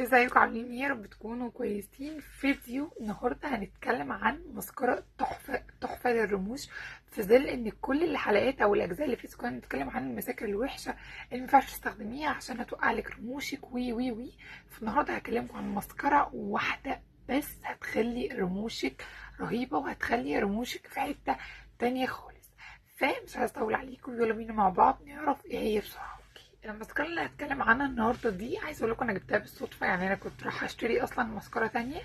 ازيكم؟ عاملين ايه؟ يا رب تكونوا كويسين. فيديو النهارده هنتكلم عن مسكره تحفة تحفة للرموش، في ظل ان كل الحلقات او الاجزاء اللي فاتت كنا بنتكلم عن المساكر الوحشة اللي ما ينفعش تستخدميها عشان هتوقع لك رموشك وي وي وي. فالنهارده هكلمكم عن مسكره واحدة بس هتخلي رموشك رهيبة وهتخلي رموشك في حتة تانية خالص. فمش عايزه اطول عليكم، يلا بينا مع بعض نعرف ايه هي بسرعة. الماسكارا اللي هتكلم عنها النهارده دي عايزه اقول لكم انا جبتها بالصدفة، يعني انا كنت رايحة اشتري اصلا ماسكارا تانية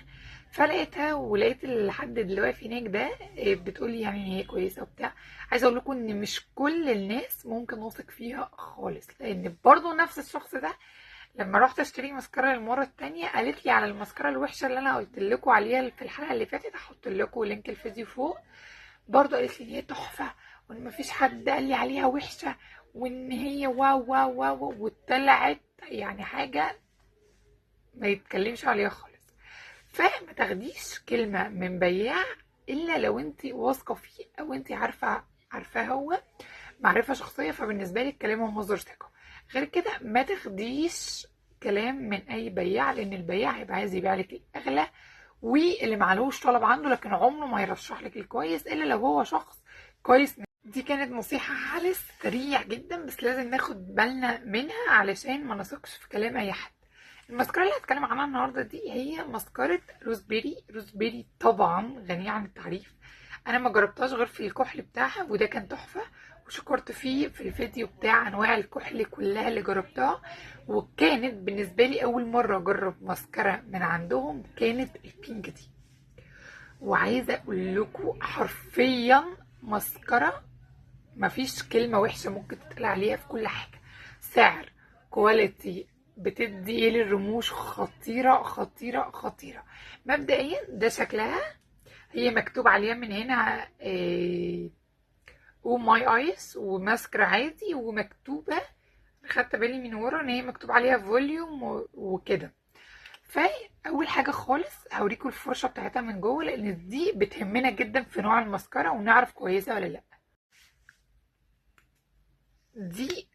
فلقيتها، ولقيت الحد اللي واقف هناك ده بتقول لي يعني هي كويسة وبتاع. عايزه اقول لكم ان مش كل الناس ممكن نثق فيها خالص، لان برضو نفس الشخص ده لما رحت اشتري ماسكارا للمرة التانية قالت لي على الماسكارا الوحشة اللي انا قلت لكم عليها في الحلقة اللي فاتت، هحط لكم link الفيديو فوق. برضو قالت لي ان هي تحفة وان مفيش حد قال لي عليها وحشة وان هي wow wow wow، وطلعت يعني حاجة ما يتكلمش عليها خالص. فما تاخديش كلمة من بياع الا لو انت واثقة فيه او انت عارفاه هو معرفة شخصية، فبالنسبه لك كلامه مصدر ثقة. غير كده ما تاخديش كلام من اي بياع، لان البياع هيبقى عايز يبيع لك الاغلى واللي معلوش طلب عنده، لكن عمره ما هيرشح لك الكويس الا لو هو شخص كويس. دي كانت نصيحة على السريع جدا، بس لازم ناخد بالنا منها علشان ما نثقش في كلام اي حد. الماسكارا اللي هتكلم عنها النهارده دي هي ماسكارة روزبيري. روزبيري طبعا غنية عن التعريف، انا ما جربتهاش غير في الكحل بتاعها وده كان تحفة، وشكرت فيه في الفيديو بتاع انواع الكحل كلها اللي جربتها. وكانت بالنسبة لي اول مرة اجرب ماسكارا من عندهم كانت ال pink دي، وعايزة اقول لكم حرفيا ماسكارا مفيش كلمة وحشة ممكن تتقال عليها في كل حاجة. سعر، quality، بتدي ايه للرموش، خطيرة خطيرة خطيرة. مبدئيا ده شكلها، هي مكتوب عليها من هنا oh my eyes وماسكرا عادي، ومكتوبة خدت بالي من ورا ان هي مكتوب عليها volume وكده. فاول حاجة خالص هوريكم الفرشة بتاعتها من جوه، لان دي بتهمنا جدا في نوع الماسكارا ونعرف كويسة ولا لا. دي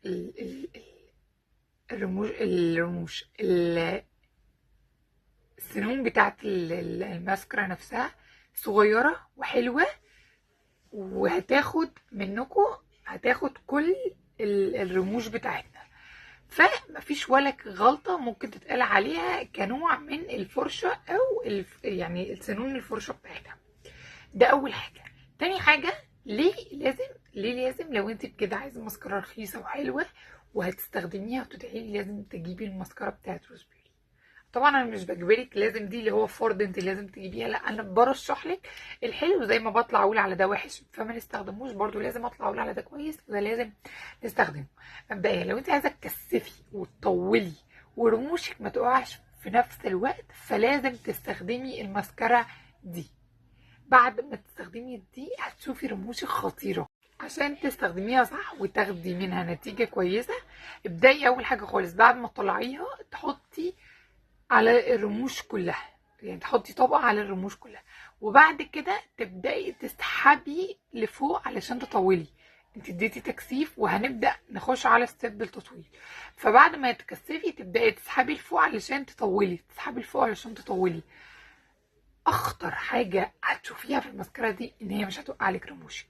الرموش السنون بتاعت الماسكرا نفسها صغيرة وحلوة، وهتاخد منكم، هتاخد كل الرموش بتاعتنا، فمفيش ولا غلطة ممكن تتقال عليها كنوع من الفرشة او يعني السنون الفرشة بتاعتها. ده اول حاجة. تاني حاجة، ليه لازم لو انت بكده عايزه ماسكارا رخيصة وحلوه وهتستخدميها وتدعي لي لازم تجيبي الماسكارا بتاعت روزبيري. طبعا انا مش بجبرك لازم دي اللي هو فرض انت لازم تجيبيها، لا انا برشح لك الحلو. زي ما بطلع اقول على ده وحش فما نستخدموش، برضو لازم اطلع اقول على ده كويس وده لازم نستخدمه. مبدئيا لو انت عايزه تكثفي وتطولي ورموشك ما تقعش في نفس الوقت فلازم تستخدمي الماسكارا دي. بعد ما تستخدمي دي هتشوفي رموشك خطيرة. عشان تستخدميها صح وتاخدي منها نتيجة كويسة، ابدأي اول حاجة خالص بعد ما تطلعيها تحطي على الرموش كلها، يعني تحطي طبقه على الرموش كلها، وبعد كده تبدأي تسحبي لفوق علشان تطولي. انت اديتي تكثيف وهنبدأ نخش على step التطويل. فبعد ما تكثفي تبدأي تسحبي لفوق علشان تطولي، تسحبي لفوق علشان تطولي. اخطر حاجة هتشوفيها في الماسكارا دي ان هي مش هتوقع لك رموشك،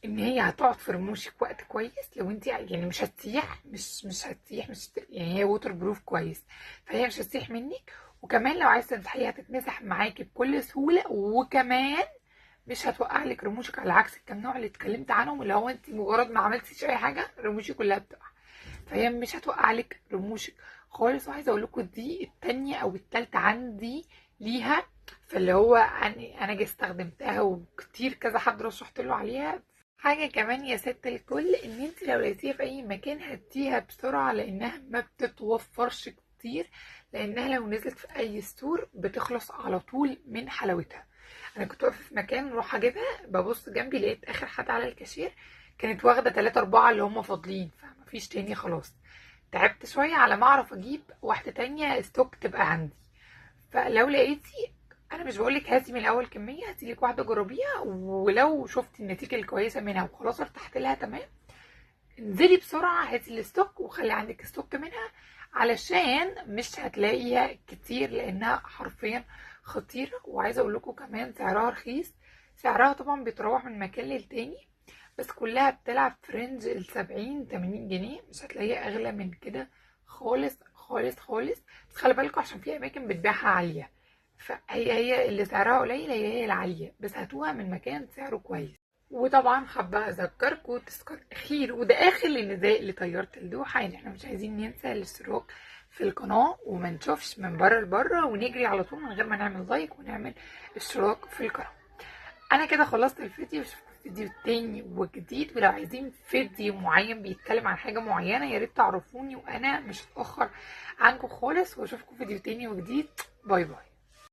ان هي هتقعد في رموشك وقت كويس. لو انت يعني مش هتسيح، مش هتسيح، مش يعني هي waterproof كويس، فهي مش هتسيح منك. وكمان لو عايزه تمسحيها هتتمسح معاكي بكل سهولة، وكمان مش هتوقع لك رموشك، على عكس الكام نوع اللي اتكلمت عنهم اللي هو انت مجرد ما عملتيش اي حاجة رموشك كلها بتقع. فهي مش هتوقع لك رموشك خالص. وعايزه اقول لكم دي الثانية او الثالثة عندي ليها، فاللي هو انا جي استخدمتها وكتير كذا حد رشحت له عليها. حاجة كمان يا ست الكل، ان انت لو لقيتيها في اي مكان هاتيها بسرعة، لانها ما بتتوفرش كتير، لانها لو نزلت في اي store بتخلص على طول من حلاوتها. انا كنت واقفة في مكان راح اجيبها، ببص جنبي لقيت اخر حد على الكاشير كانت واخده 3 4 اللي هم فاضلين، فمفيش تاني خلاص. تعبت شوية على ما اعرف اجيب واحدة تانية stock تبقى عندي. فلو لقيتي، انا مش بقولك هاتي من الاول كمية، هاتي لك واحدة جربيها، ولو شفتي النتيجة الكويسة منها وخلاص ارتحت لها تمام، انزلي بسرعة هاتي ال stock وخلي عندك stock منها علشان مش هتلاقيها كتير لانها حرفيا خطيرة. وعايزه اقول لكم كمان سعرها رخيص، سعرها طبعا بيتراوح من مكان للتاني، بس كلها بتلعب في range 70 80 جنيه، مش هتلاقيها اغلى من كده خالص خالص خالص. بس خلي بالكم عشان في اماكن بتبيعها عالية، فهي هي اللي سعرها قليل هي هي العالية، بس هاتوها من مكان سعره كويس. وطبعا حابة اذكركم تذكار اخير، وده اخر النداء لطيارة الدوحة، يعني احنا مش عايزين ننسى الاشتراك في القناة وما نشوفش من بره لبره ونجري على طول من غير ما نعمل like ونعمل اشتراك في القناة. انا كده خلصت الفيديو، اشوفكم في فيديو تاني وجديد. ولو عايزين فيديو معين بيتكلم عن حاجة معينة يا ريت تعرفوني، وانا مش هتأخر عنكم خالص. واشوفكم فيديو تاني وجديد. bye bye.